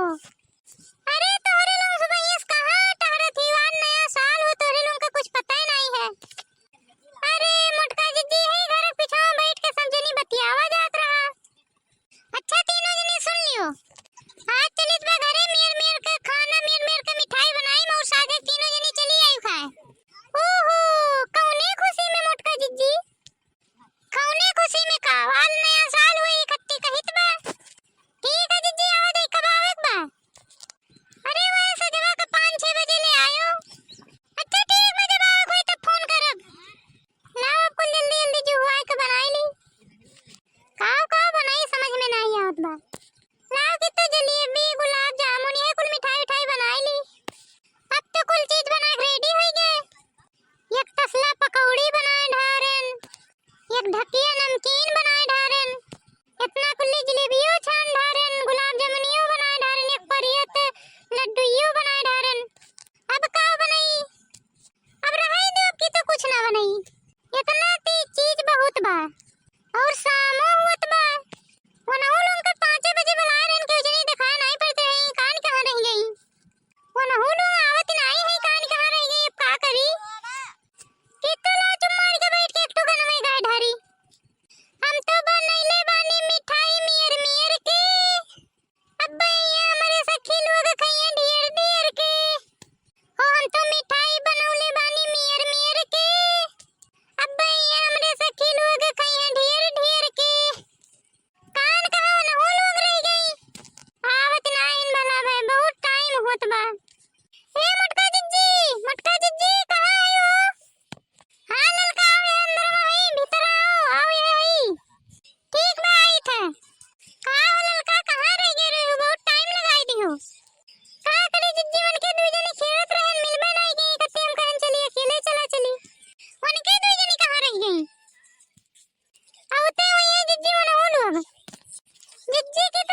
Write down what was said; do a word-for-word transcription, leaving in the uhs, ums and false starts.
अरे तोहरे लोग सुबहिया से कहाँ टहरत ही? आज नया साल हो, तोहरे लोग का कुछ पता ही नहीं है। अरे मोटका जिज्जी है घर के पीछे बैठ के सब जनी बतियावा जात रहा। अच्छा तीनों जनी सुन लियो, आज चलित बा घरे, मेर मेर के खाना, मेर मेर के मिठाई बनाई और साथे तीनों जनी चली आई खाए। ओहो, कौने खुशी में मोटका जिज्जी? कौने खुशी में का? आज नया साल हुई, इकट्ठी कहित बा। ठीक है जिज्जी, आवा जाई, कब आवे के बा? अरे वह सजवा के पाँच छह बजे ले आयो। अच्छा ठीक बा, जब आवे के होई तब फोन करब। लाओ अब कुल जल्दी जल्दी जुहुआ के बनाई ली। काव काव बनाई समझ में नहीं आवत बा। लाओ कि तो जलेबी, गुलाब जामुन, ये कुल मिठाई उठाई बनाई ली। अब तो कुल चीज बना के रेडी होई गए। एक तसला पकौड़ी बनाए ढारेन, एक ढकिया नमकीन बनाए ढारेन, इतना कुल्ली जलेबियो छान ढारेन, गुलाब जामुनियो बनाए ढारेन, एक परियत लड्डूयो बनाए ढारेन। अब का बनाई? अब रहाई दो, अब की तो कुछ ना बनाई। इतना ती चीज बहुत बा और शामो हुअत बा। वनहु लोग के पाँचे बजे बुलाए रहन, केहू जनी देखाए नाई पड़त रही, कान कहाँ रह गई? वनहु लोग आवत नाई है, कान कहाँ रह गई? अब का करी? कि तो ला चुप मार के बैठ के एक ठो गनवे गाय ढारी। हम तो बनैले बानी मिठाई मियर मियर के, अब भैया हमरे सखी लोग खइया ढेर ढेर के। हो हम तो मिठाई बनौले बानी मियर मियर के, अब भैया हमरे सखी लोग खइया ढेर ढेर के। कान कहाँ वनहु लोग रह गई? आवत नाइन भला भै, बहुत टाइम होत बा। ए मोटका जिज्जी, मोटका जिज्जी, कहाँ है हो? हाँ ललका, आओ ये अंदर में है, भीतर आओ, आओ ये है। ठीक बा, आई थे। का हो ललका, कहाँ रह गए रहे हो? बहुत टाइम लगाई दियो। का करी जिज्जी, उनके दुई जने खेलत रहन, मिलबे नहीं गई, कत्ते हम कहन चली, अकेले चला चली। उनके दुई जने कहाँ रह गई? आवते हुए जिज्जी मनहु लोग। जिज्जी की